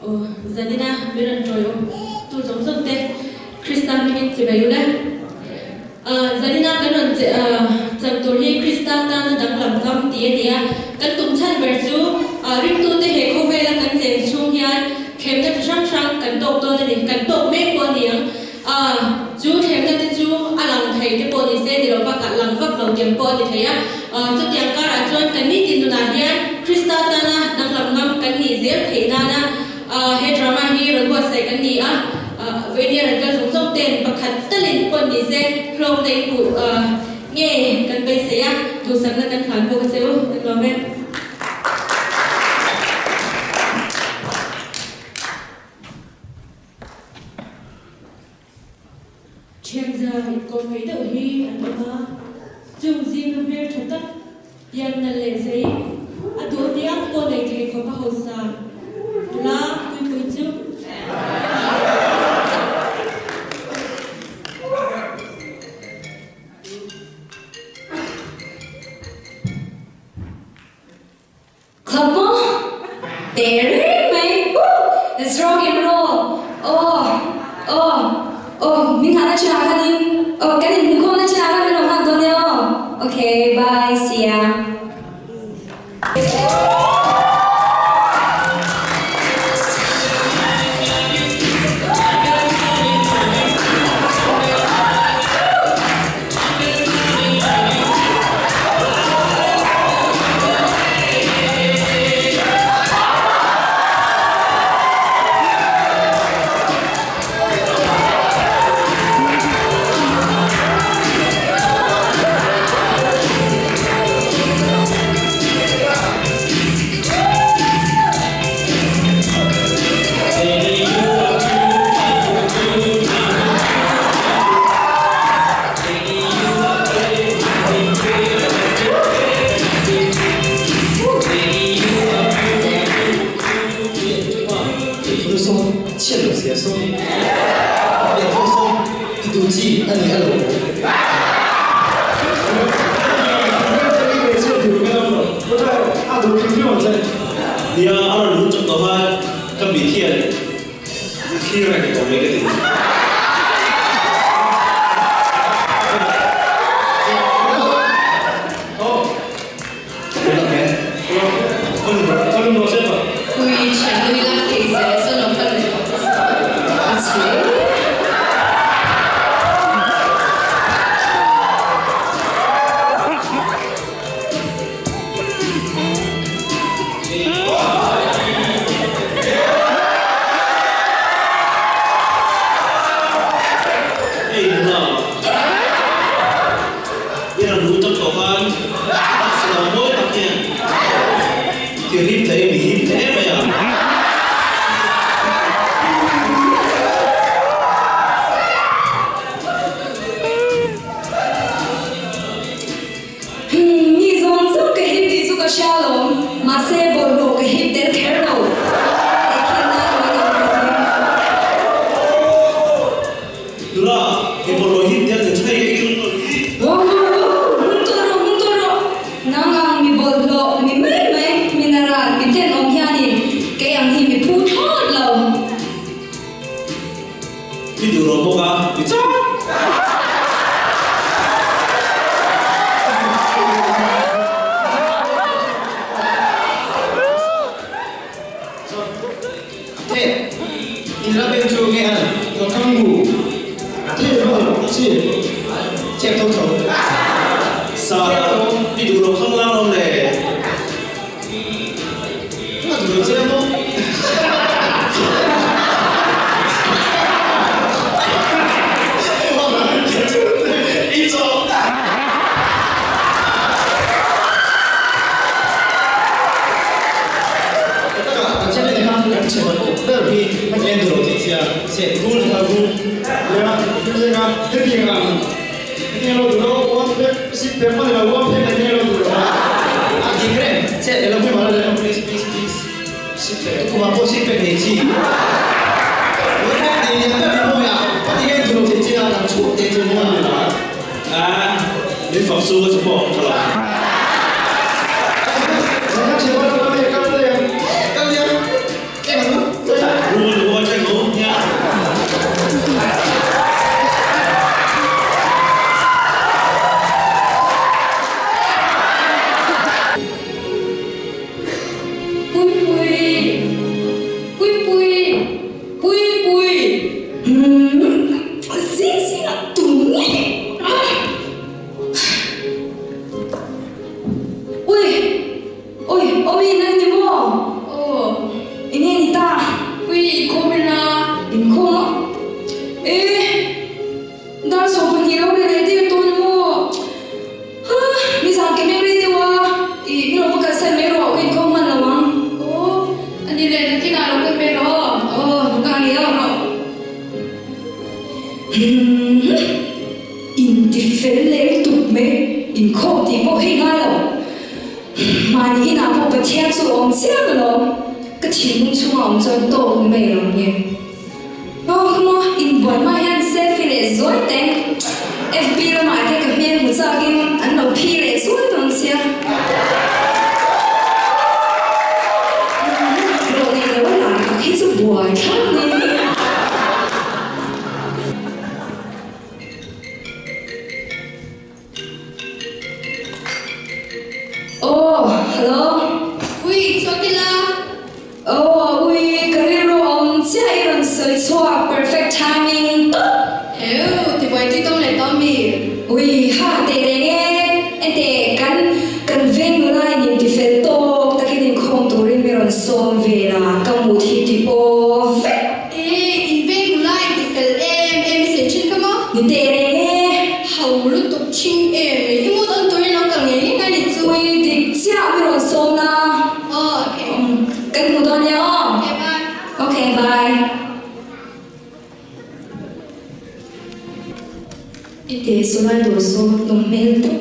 Aw, zanina min rawn tawi awm tu zawng zawng te Krista hmingin chibai u le. Zanina kan rawn chan tur hi Krista tana danglam ngam tih a ni a. Kan tum chhan ber chu ringtute he khawvela kan cheng chhung hian thlemna chi hrang hrang kan tawk dawn a ni, kan tawk mek pawh a ni ang. Chu thlemna te chu a lang thei te pawh ni se ni lo bakah lang vak lo tiang pawh a ni thei a. Chutiang karah chuan kan nitin nunah hian Krista tana danglam ngam kan nih zel theih nana he drama hi rawn buatsaih kan ni a. Veinia rawn kal zawng zawng ten pakhat talin pawn ni se hlawkna in hmuh nge kan beisei a, duhsakna kan hlan bawk a che u, kan nuam e. Thianza inkawmngeih deuh hi an awm a, chung zinga hmel tha tak, pian nalh leh zei, a duh apiang pawh nei thei khawp a hausa nula puipui chu. Club maw? Teh reng mai! Woo! Let's rock and roll! Aw! Aw! Aw! Min nghahna chinah khanin aw kan inhmukhawmna chinah khan min rawn nghak dawn nia aw! Okay, bye, see ya! Nia a rawn lut chawp tawh a, ka mit hian thlir reng tawh mai ka ti. Hei nula, i rawn lut a tawh khan taksa lo mawi tak hian i hlim thei em i hlim hle mai a. Hmm, mi zawng zawng ka hip tih chu ka hria alawm, mahse bawlhhlawh ka hip tel kher lo. Tehkhin nan lo in awm tawh hi. Nula, he bawlhhlawh hip tel chu hei ei rum tawh hi. Wow, wow, wow, hung tawh rawh, hung tawh rawh. Nang ang mi bawlhhlawh, mi mai mai, mi naran, mi tenawm hianin kei ang hi mi phu thlawt lo. I duh lo bawk a, ti chauh. Te, in la beng chu nge an lo thang bu te ro chi chek tho tho. Sa, i duh lo khang lang lo le. A duh lo che maw? A, min fak chu ka chu pawh ka lo. Humm inti fel leh lutuk mai, inkhawm tih pawh hei ngai lo. Mahni inah pawh Pathian chu a awm chiang alawm, ka thinlung chhunga awm chuan tawk ni mai lo nge. Aw maw, inbuai hma hian selfie leh zuai teng. FB lamah te ka hmel hmu chakin an lo phi leh zuai dawn sia. Rawh nei lo a lar tak hi chu buai thlak ni. Aw, hello. Ui, chhuak ila. Aw, ui, ka rilru awm chiah i rawn sawi chhuak, perfect timing tawp. Heu, tibuai tui tawm leh tawm mi. Ui, ha teh reng e, ente kan kan veng nula in intifel tawk takin inkhawm turin mi rawn sawm ve la, ka mut hi ti aw vek. E, in veng nula intifel em em i sawi thin kha maw? Ni teh reng e. Ho lutuk thin em mai, i mut on turin lo kal ngei ngei ngai ni chu. Ui, dik chiah mi rawn sawm la. Aw, okay. Kan hmu dawn nia aw. Okay, bye. Okay, bye. I teh saw lai dawr saw nawm hmel tawp.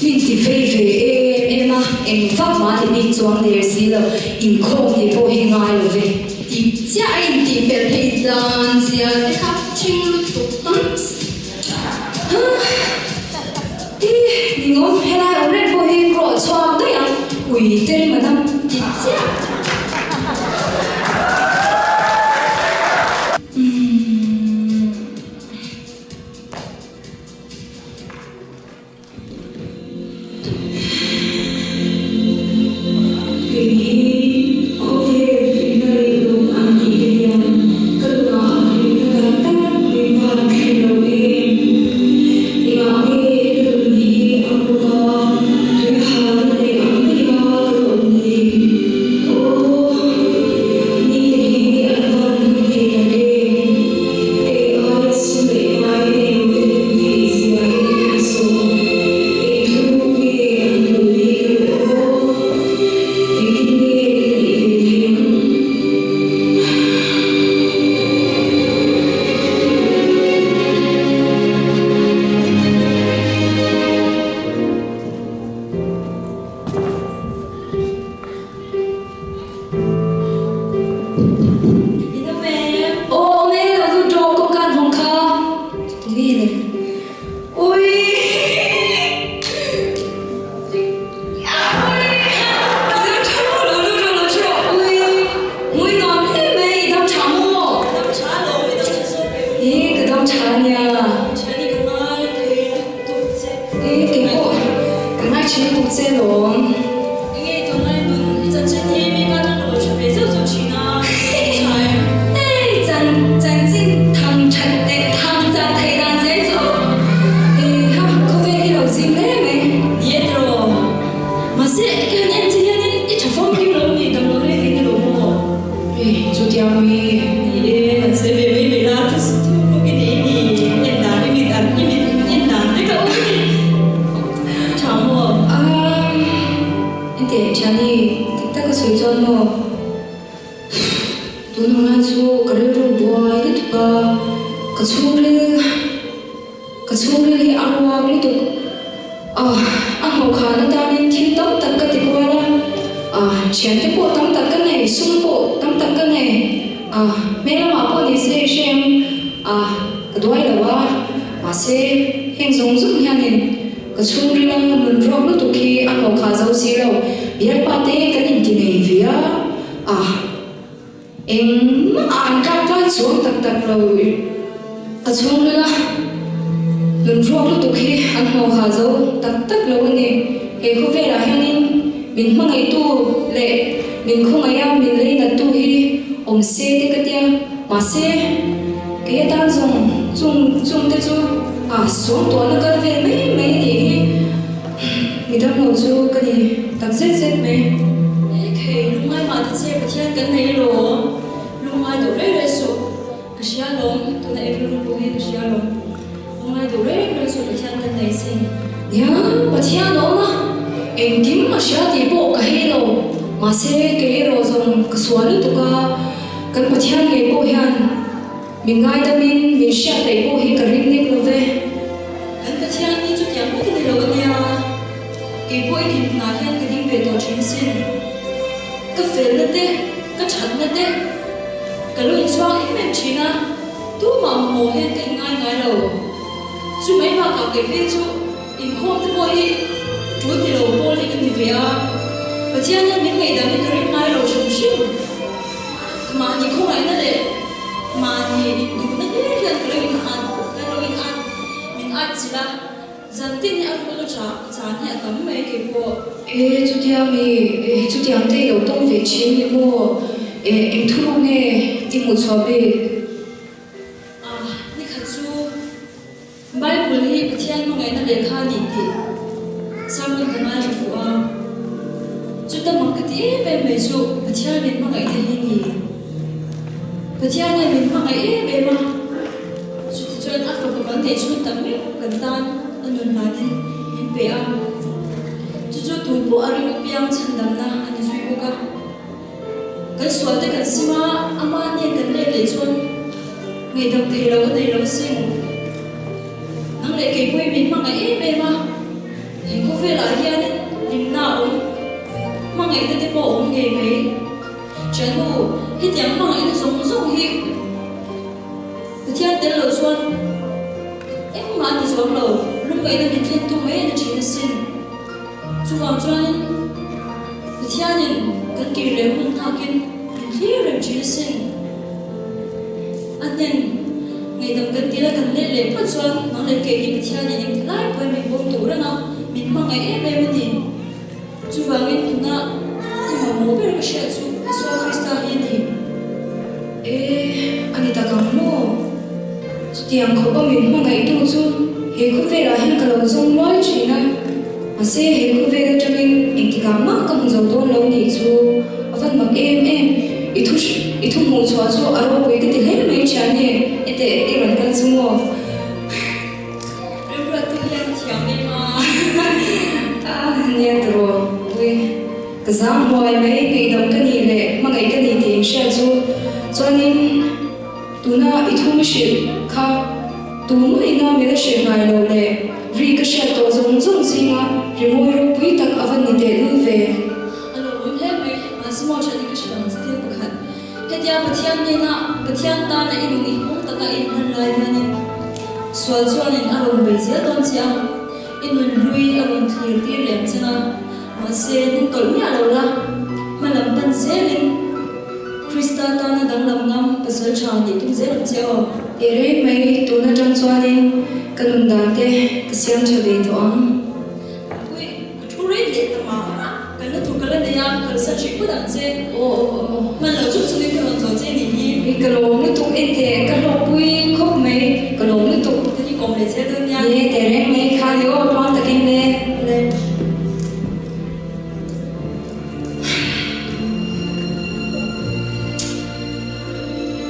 Min ti vei ve em em a, eng vak mah ni bik chuang der si lo, inkhawm tih pawh hi ngai lo ve. Tih chiah a intih fel theih dan zia te kha ṭhing lutuk tawps. Ih, ningawm helai awm reng pawh hi rawh chhuak daih ang, ui te rim a dam. Tih chiah. Kei hi khawvel hlimna leh lawm an tih te hian ka nunah hlimna tak tak min van thlen lo em? Engah nge ka nun hi a bawk a, tui halna nei ang maia ka awm ni? Aw, mite hi an van hlim thei tak em? Kei aia sum leh pai nei lo te nun theih zia en hian sawn eng thu nge an hmuh bik lo aw? Engtin nge ka neih ve theih ang? In awm em? Aw awm e, lo lut rawh kawngka an hawng kha. Tunge le? Ui! Ui! Lo lut rawh, lo lut rawh. Ui! Hmui nuam hle mai, i dam tha maw? Ka dam tha alawm, i dam tha zawk em? Ih, ka dam tha ania. Tha ni ka ngai thei lutuk che. Ih, keipawh ka ngai thin lutuk che alawm. Enge i tunlai nun i chanchin hi mi ka tan ka lo hre ve zeuh zeuh thin a, tha em? Hei chan chanchin thang that leh thang chak theih dan zel chu ih ha khawvel hi lo zim hle mai. Ni e tiraw? Mahse ka han en che hianin i tha fawm kim lo ni dam lo reng reng ilo maw? Ih chutiang mi. Ni e, han sawi ve mai mai la, thu thu bawk i nei ni, en dan i mit an i mit en dan vek a awm ni. Tha maw? Aaa, enteh Thiani, dik taka sawi chuan maw? Tun ang lai chu ka rilru buai lutuk a, ka chhungril, ka chhungril hi a ruak lutuk. Ah, a hnawhkhan atanin thil tam tak ka ti kual a, ah, thiante pawh tam tak ka nei, sum pawh tam tak ka nei, ah, hmel lamah pawh ni se i hrem, ah, ka duai lo a, mahse, heng zawng zawng hianin Ka chhungrila nun ruak lutuk hi a hnawh khah zo si lo, bialpa te kan inti nei ve a, ah engmah ah an tlak tlai chuang tak tak lo. Ka chhungrila nun ruak lutuk hi an hnawh khah zo tak tak lo a ni. He khawvelah hianin min hmangaihtu leh min khawngaiha min leinattu hi awm se te ka tia, mahse, Kei atan zawng chung chung te chu a sawm tuahna kal vel mai mai a nih hi. Mi damlo chu ka ni tak zet zet mai. E khei, lungngai mah ta che Pathian kan nei alawm. Lungngai duh reng reng suh. Ka hria alawm, tuna i rilru pawh hi ka hria alawm. Lungngai duh reng reng suh Pathian kan nei sin. Nia, Pathian a awm a, engkim a hria tih pawh ka hei lo. Mahse, kei erawh zawng ka sual lutuk a, kan Pathian ngei pawh hian min ngaidamin min hriat peih pawh hi ka ring nek lo ve. Kan Pathian hi chutiang vek a ni lo a nia, kei pawh i dinhmunah hian ka ding ve tawh thin sin. Ka felna te, ka thatna te ka lo inchhuak em em thin a, tumah mamawh hian ka inngai ngai lo. Chu mai bakah kei phei chu inkhawm te pawh hi tul ti lo pawl hi ka ni ve a, Pathian hian min ngaihdam hi ka ring ngai lo hrim hrim. Mahni khawngaihna leh mahni induhna hlir hian ka lo in at, ka lo in at, min at chilh a, zan tin hi a ruk a ka chan hi a tam mai kei pawh. E chutia mi, e chutiang te i lo tawng ve thin ni maw? E eng thuruk nge i hmuh chhuah bik? A, nikhat chu Bible hi Pathian hmangaihna lehkha a ni tih sermon ka ngaithla fuh a. Chuta mak ka ti em em mai chu Pathian min hmangaihna hi ni. Pathian hian min hmangaih em em a, chutichuan a fapa kan neih chhun tak meuh kan tan a nun hlanin min pe a. Chu chu tu pawh a ring apiang chhandamna a ni zui bawk a. Kan sual te kan sim a, ama hnen kan let leh chuan ngaihdam thei lo a nei lo asin. Nang leh kei pawhin min hmangaih em em a, he khawvelah hianin hlimna a awm, hmangaihna te pawh a awm ngei mai. Thiannu, hetiang hmangaihna zawng zawng hi Pathian tel loh chuan engmah a ni zuam lo, lungngaihna min thlentu mai a ni thin asin. Chuvang chuanin Pathianin kan kir leh hun nghakin min thlir reng thin asin. A hnen ngaihdam kan tila kan let leh phawt chuan nang leh kei hi Pathianin engti lai pawhin min pawm tur reng a, min hmangaih em em a ni. Chuvangin tuna i mamawh ber ka hriat chu Isua Krista hi a ni. E, a ni tak ang maw? Chutiang khawpa min hmangaihtu chu he khawvelah hian ka lo zawng luai thin a, mahse he khawvel atangin engtikah mah ka hmu zo dawn lo nih chu a van mak em em. I thu i thu hmuh chhuah chu a ropui ka ti hle mai thian nge eteh i rawn kal chu maw? Remruattu hian thiam em a. A nia tiraw pui. Ka zang huai mai ngaihdam ka nih leh hmangaih ka ni tih inhriat chu chuanin tuna i thu mi hrilh kha tumah ina min la hrilh ngai lo leh ri ka hriat tawh zawng zawng zinga rimawi ropui tak a va ni teh lul ve. A lo awm hle mai, mahse maw ṭha ni ka hrilh ang che thil pakhat. Hetia Pathian hnena Pathian tana i nun ihmawng taka i inhman lai hianin sual chuanin a rawn bei zel dawn che a, i nun hlui a rawn thlir tir lem cheng a, mahse hnungtawlh miah lo la, hma lam pan zelin Krista tana danglam ngam pasal tha nih tum zel ang che aw. I reng mai, tun atang chuanin ka nun dan te ka siam tha ve tawh ang. Pui, ka thu rei leh ta mah mah. Kalna tur ka la nei a, kalsan hrih phawt ang che. Aw aw aw. Hman lo chuk chungin ka rawn tlawh che nih hi. I ka lawm lutuk en teh, ka hlawkpui khawp mai, ka lawm lutuk. Ka ni kawm leh zel dawn nia. Ni teh reng mai kha ni aw, tluang takin le. Le.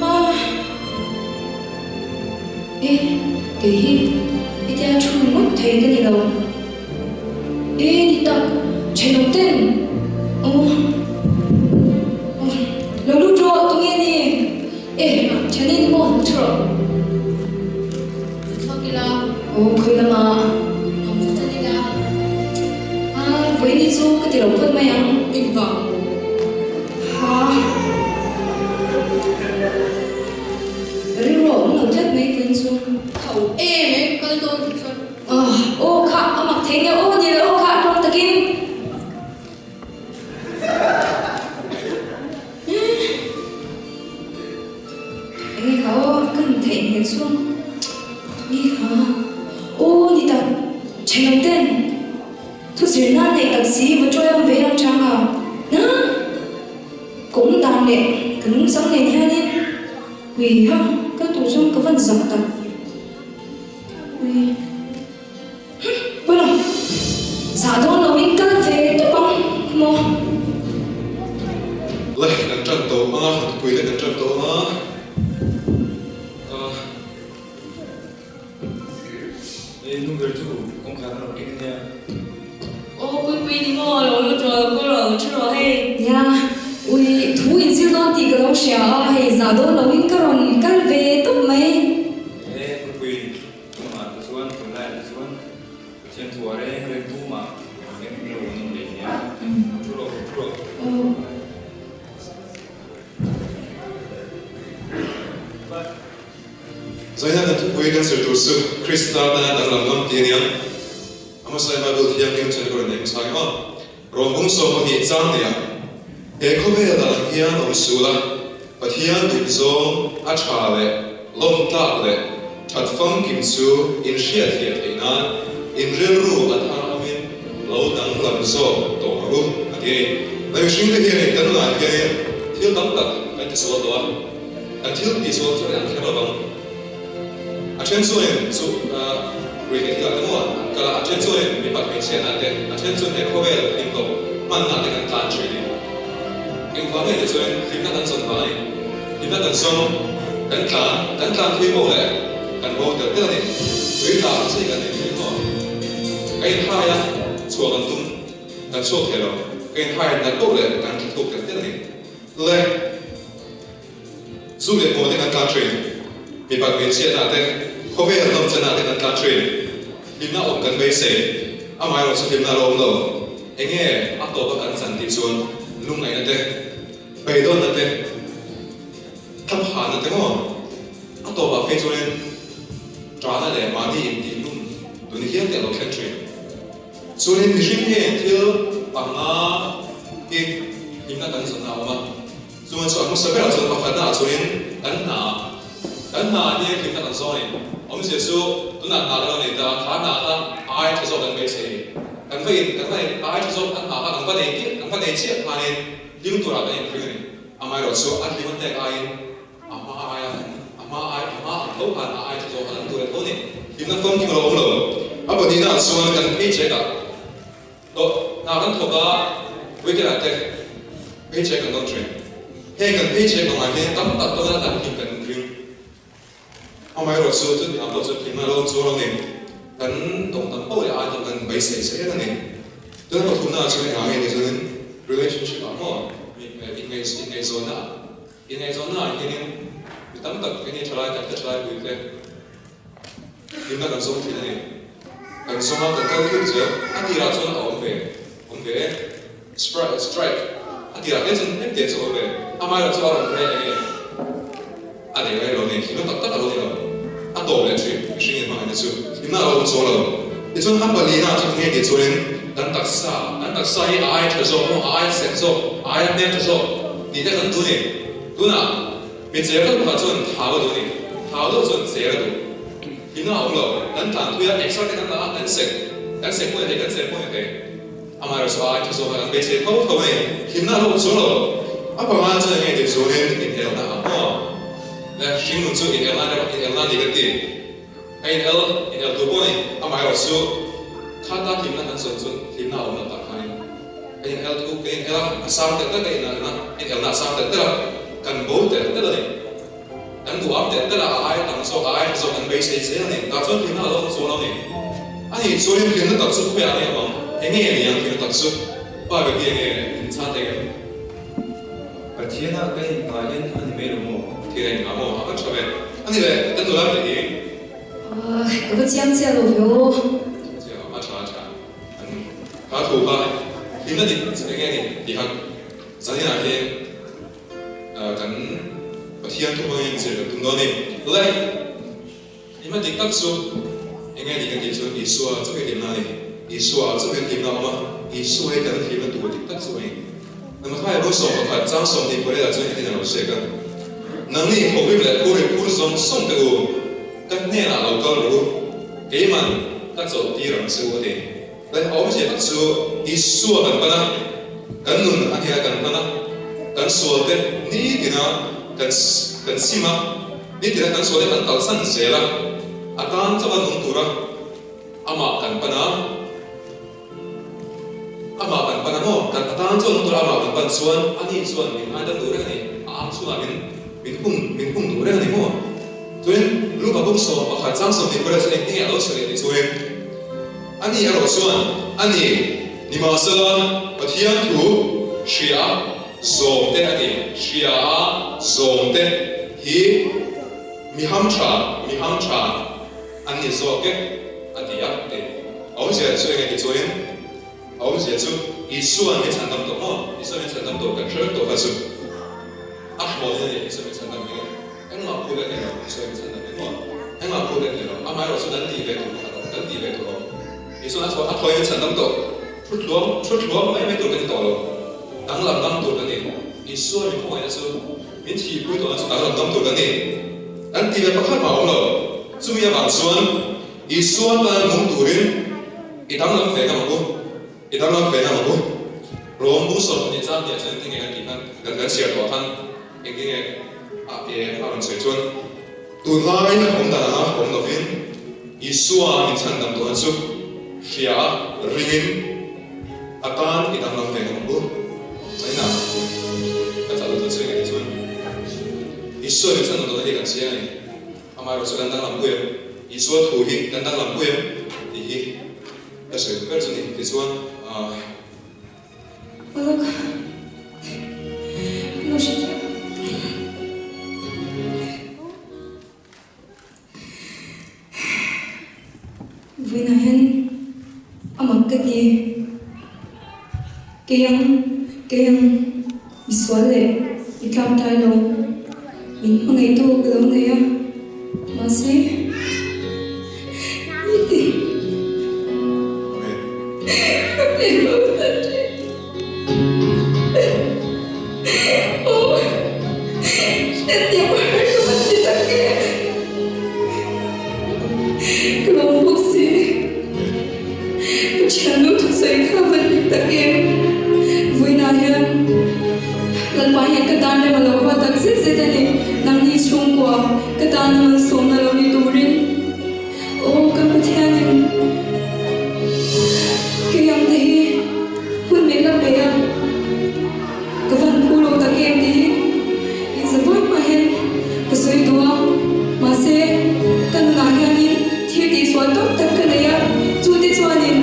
Ah. E, kei hi hetia thu ngawt thei ka ni lo. E ni tak, thenawm ten aw aw lo lut rawh tunge ni? E thian in maw thu rawh. Thu chhuak ila. Aw khawi lamah. Awm chu chan ila. A vawiin chu ka ti lo phawt mai ang. Engvang maw? Ha. Rilru a awm lo tlat mai vawiin chu. Tho em e, kal dawn chu chuan. Aw kha a mak thei nia aw ni le aw kha tawng takin Enge kha aw ka hmu theih hmel chu Nge kha aw ni tak thenawm ten thu zir nan neih tak si va chawi ang ve ang chang a na ka awm dan leh ka nungchang nen hianin ui ha ka tur chuan ka van zak tak. Ui. Hm, pawi lo. Zah dawn lo in kal ve tawp ang maw? Le, kan tan tawh ang a, tupui te kan tan tawh ang a. Ah. Ei, nu ber chu kawngkhar an rawn keng ania. Aw, Puipui ni maw? Lo lut rawh, lo kal rawh. Thu rawh hei. Nia, ui thu inzir dawn tih ka lo hria a, hei zah dawn loin ka rawn kal ve tawp mai. He khawpui chungah te chuan tunlaiah te chuan Pathian thu a reng reng tumah eng lo an awm leh nia. Thu rawh, thu rawh. Zaina kan thupui kan zir tur chu Krista tana danglam ngam tih a ni ang. A hmasa Bible thianghlim chuan ka rawn nei hmasa ang aw. Rawng 12 chang neih ah he khawvel dan ang hian awm suh la, Pathian duh zawng a tha leh lawm tlak leh that famkim chu in hriatfiah theih nan in rilru a thar awmin lo danglam zawk tawh rawh u a ti a ni. Na mihring te hianin kan nunah hianin thil tam tak kan ti sual tawh a. Kan thil tih sual chu an kher lovang. A then chuanin chu ruihtheih thilah te maw an kal a, a then chuanin mipat hmeichhiatna te, a then chuan he khawvel hlim tawp hmanna te kan tlan thin a ni. Engvang nge ti chuanin hlimna kan zawn vang a ni. Hlimna kan zawng, kan tlan, kan tlan thui poh leh kan bo tel tel a ni. Tui tla ang chiah kan ni thin maw? Ka inhai a, chhuah kan tum, kan chhuak thei lo. Ka inhai nat poh leh kan tla thuk tel tel a ni. Le. Zu leh hmuh te kan tlan thin, mipat hmeichhiatna te, khawvel nawmchanna te kan tlan thin. Hlimna awm kan beisei, amaherawhchu hlimna a lo awm lo. Enge a tawpa kan chan tih chuan lungngaihna te, beidawnna te, thlaphana te maw? A tawpah phei chuanin ṭahna leh mahni intihhlum tun hial te a lo thleng thin. Chuanin mihring hian thil panga hi hlimna kan zawn a awm a. Chuan chu a hmasa berah chuan pakhatna ah chuanin kan hna ah kan hna ah hian hlimna kan zawng a ni. Awmzia chu tunah hna kan lo nei ta a, kha hna kha a ai tha zawk kan beisei a ni. Kan va in kan va in a ai tha zawk kan hna kha kan va nei chiah kan va nei chiah khanin hlim turah kan inring a ni. Amaherawhchu a hlim a hnek aiin a hma aia a hma ai a hma ang tho khan a ai tha zawk a lang tur e tho a ni. Hlimna famkim a lo awm lo. A pahnihna ah chuan kan paycheck ah Tawh hna kan thawk a, weekend ah te paycheck kan dawn thin. Heng kan paycheck ang ah hian tam tak tawna kan hlim kan ring. Amaherawhchu chuti ang pawh chuan hlimna lo chuang lo ni. Kan tawng tam poh leh ai tam kan beisei zel a ni. Tuna pathumna ah chuan engah nge ni chuanin relationship ah maw inngaihzawnna ah inngaihzawnna ah hianin mi tam tak enge thalai kan ka thalai pui te Hlimna kan zawng thin a ni. Kan zawnga kan kal thuk zel. A tirah chuan a awm ve, awm ve e. Strike, strike. A tirah hle chuan hnem te chu a awm ve. Amaherawh chu a rawn reh eng e? A nei rei lo ni. Hlimna tak tak a lo ni lo. A tawp leh thin, mihring in hmangaihna chu. Hlimna a lo awm chuang lo. Tichuan a palina chu enge tih chuanin kan taksa, kan taksa hi a ai tha zawk maw, a ai sek zawk, a ai hmel tha zawk tih te kan duh ni. Tunah. Mi cher deuh kha chuan thau a duh ni. Thau deuh chuan cher a duh. Hlimna a awm lo. Kan tlan thui a, exer te kan la a, kan sek. Kan sek pawh ni thei, kan cher pawh ni thei. Amaherawhchu a ai tha zawk a, kan beisei tho tho a ni. Hlimna a lo awm chuang lo. A panga chuan enge tih chuanin inelna a hmu a. Le hringnun chu inelna emaw inelna a ni kan ti. A inel, inel tur pawh a ni. Amaherawhchu khata hlimna kan zawn chuan hlimna a awm lo tak khanin ka inel thu, ka inel a, a sang telh telh ka inelna, inelna a sang telh telh a, kan bo telh telh a ni. Kan duham telh telh a, a aia tam zawk, a aia tha zawk kan beisei zel a ni. Tah chuan hlimna a lo awm chuang lo a ni. A nih chuanin hlimna tak chu khawiah nge awm ang? Enge ni ang hlimna tak chu? Pa ber hi enge inchhan thei em? Pathian ah ka inngaiin a ni mai lo maw? Pathian a inngai maw? A va tha ve. A ni le, kan nula tih hi. Ka va chiang chiah lo ve aw. Chiang lo, a tha a tha. An kha thu kha hlimna dik chu enge ni tih kha zanin ah hian kan Pathian thu hmangin zir kan tum dawn a ni. Le, hlimna dik tak chu enge ni kan tih chuan Isua chu hi hlimna a ni. Isua chu hi hlimna a awm a, Isua hi kan hlimna tur dik tak chu a ni. Mathaia bu 11 chang 28 ah chuan hitin a lo ziak a, Nangni thawhrim leh phur i phur zawng zawng te u, ka hnenah lo kal rawh u, keiman ka chawlh tir ang che u a ti. Leh a awmzia tak chu Isua kan pan a, kan nun a hnena kan hman a, kan sual te nitina kan kan sim a, nitina kan sual te kan kalsan zel a, a tan chauha nung tura amah kan pan a, Amah kan pan a maw? Kan atan chuan nung tura amah kan pan chuan ani chuan min ngaidam duh reng a ni. A ang chhungah min min hung min hung duh reng a ni maw? Chuanin Luka buk 11 chang 24 chuan engtin nge a lo sawi leh tih chuanin ani erawh chuan ani nimahsela Pathian thu. Hria a zawm te a ti. Hria a zawm te hi mi ham tha, mi ham tha an ni zawk e a ti a ti. A awmzia chu enge ti chuanin a awmzia chu Isua'n min chhandam tawh maw? Isua'n min chhandam tawh kan hre vek tawh kha chu a thlawnin a ni Isua'n min chhandam hi. Engmah phut a ni lo, Isua'n min chhandam hi maw? Engmah phut a ni lo, amaherawh chu kan tih ve tur pakhat awm, kan tih ve tur awm. Isua'n a thaw a thawiin min chhandam tawh. Thu thluam, thu thluam mai mai tur kan ni tawh lo. Danglam ngam tur kan ni. Isua min khawngaihna chu min thihpui tawhna chu danglam ngam tur kan ni. Kan tih ve pakhat mah a awm lo. Chumi avang chuan Isua tan nung turin i danglam ve ngam ang u. I danglam ve ngam ang u. Rawng bu 20 chang tih ah chuan engtin nge kan tih khan kan kan chhiar tawh khan engtin nge a e a rawn sawi chuan tunlai awm dan anga awm lovin Isua min chhandam tawhna chu hria a ringin a tan i danglam ve ngam ang u. China ka chah duh chu enge tih chuan Isua min chhandam tawhna hi kan chiang a ni. Amaherawhchu chu kan danglam pui em? Isua thu hi kan danglam pui em? Tih hi ka sawi duh ber chu ni. Tichuan aah. Uluk lo hre teuh. Vawiinah hian a mak ka ti. Kei ang, kei ang misual leh mi tlangtlai lo min hmangaihtu ka lo nei a, mahse ni. Aw ka Pathianin kei ang te hi hun min la pe a, ka van phu lo tak em tiin inzavawi hma hian ka sawi duh a, mahse ka nunah hianin thil tihsual tawk tak ka nei a, chute chuanin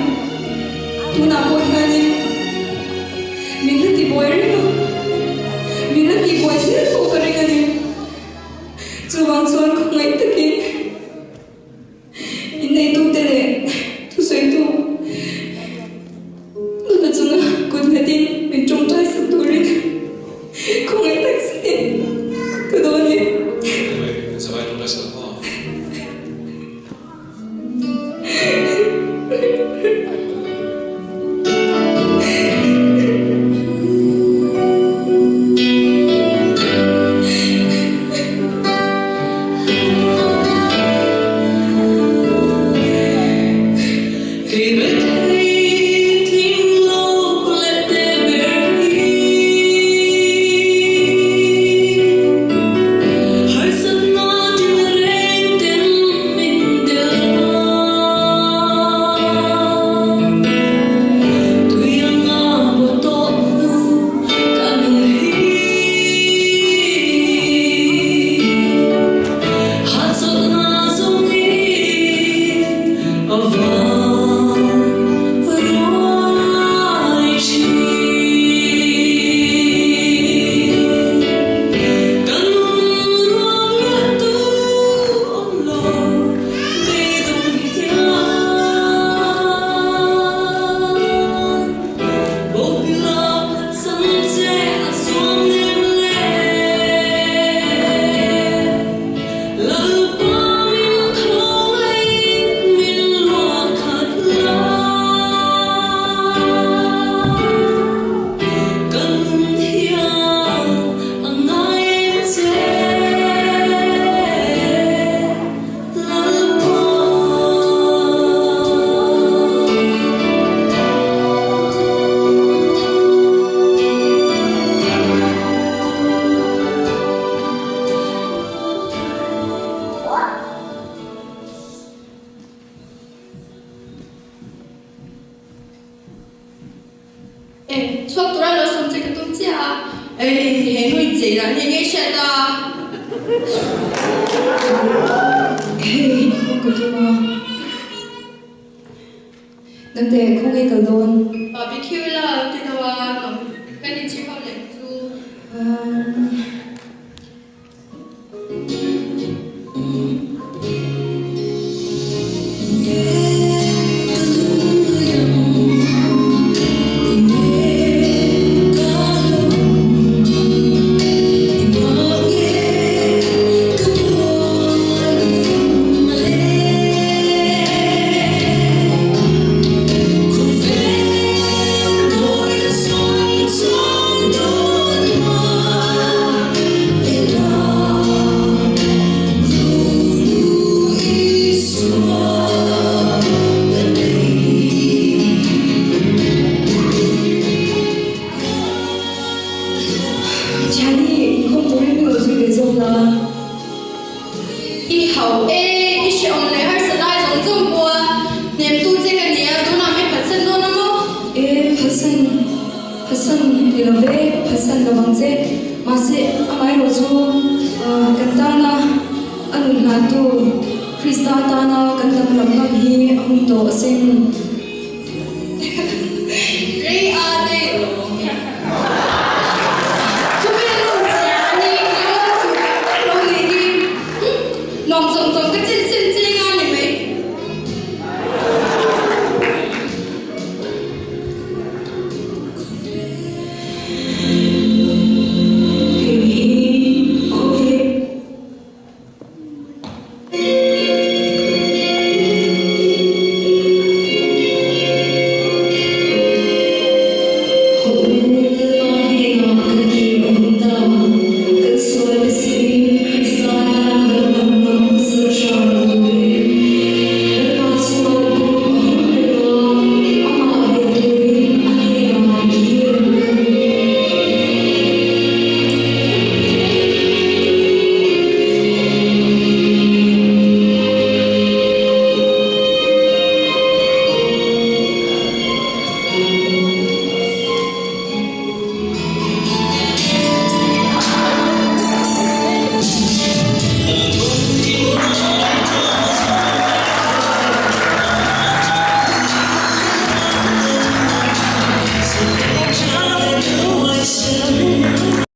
tunah pawh hianin min la tibuai reng a, min la tihbuai zel pawh ka ring a ni. Chuvang chuan khawngaih takin inneitute leh thusawitu nuna chunga kut nghatin min tawngtai sak turin khawngaih tak zetin ka dawn e. E, chhuak tura lo sawm che ka tum chiah a. Ei, he nu inchei dan hi ngei hriat a. Hei, khaw ka tum a. Nangte, khaw ngei kal dawn. Barbecue la ti lo a, kan inchhir. phatsan ni lo ve, ka phatsan lo vang che. Mahse, amaherawh chu kan tana a nun hlantu Krista tana kan danglam ngam hi a hun tawh asin.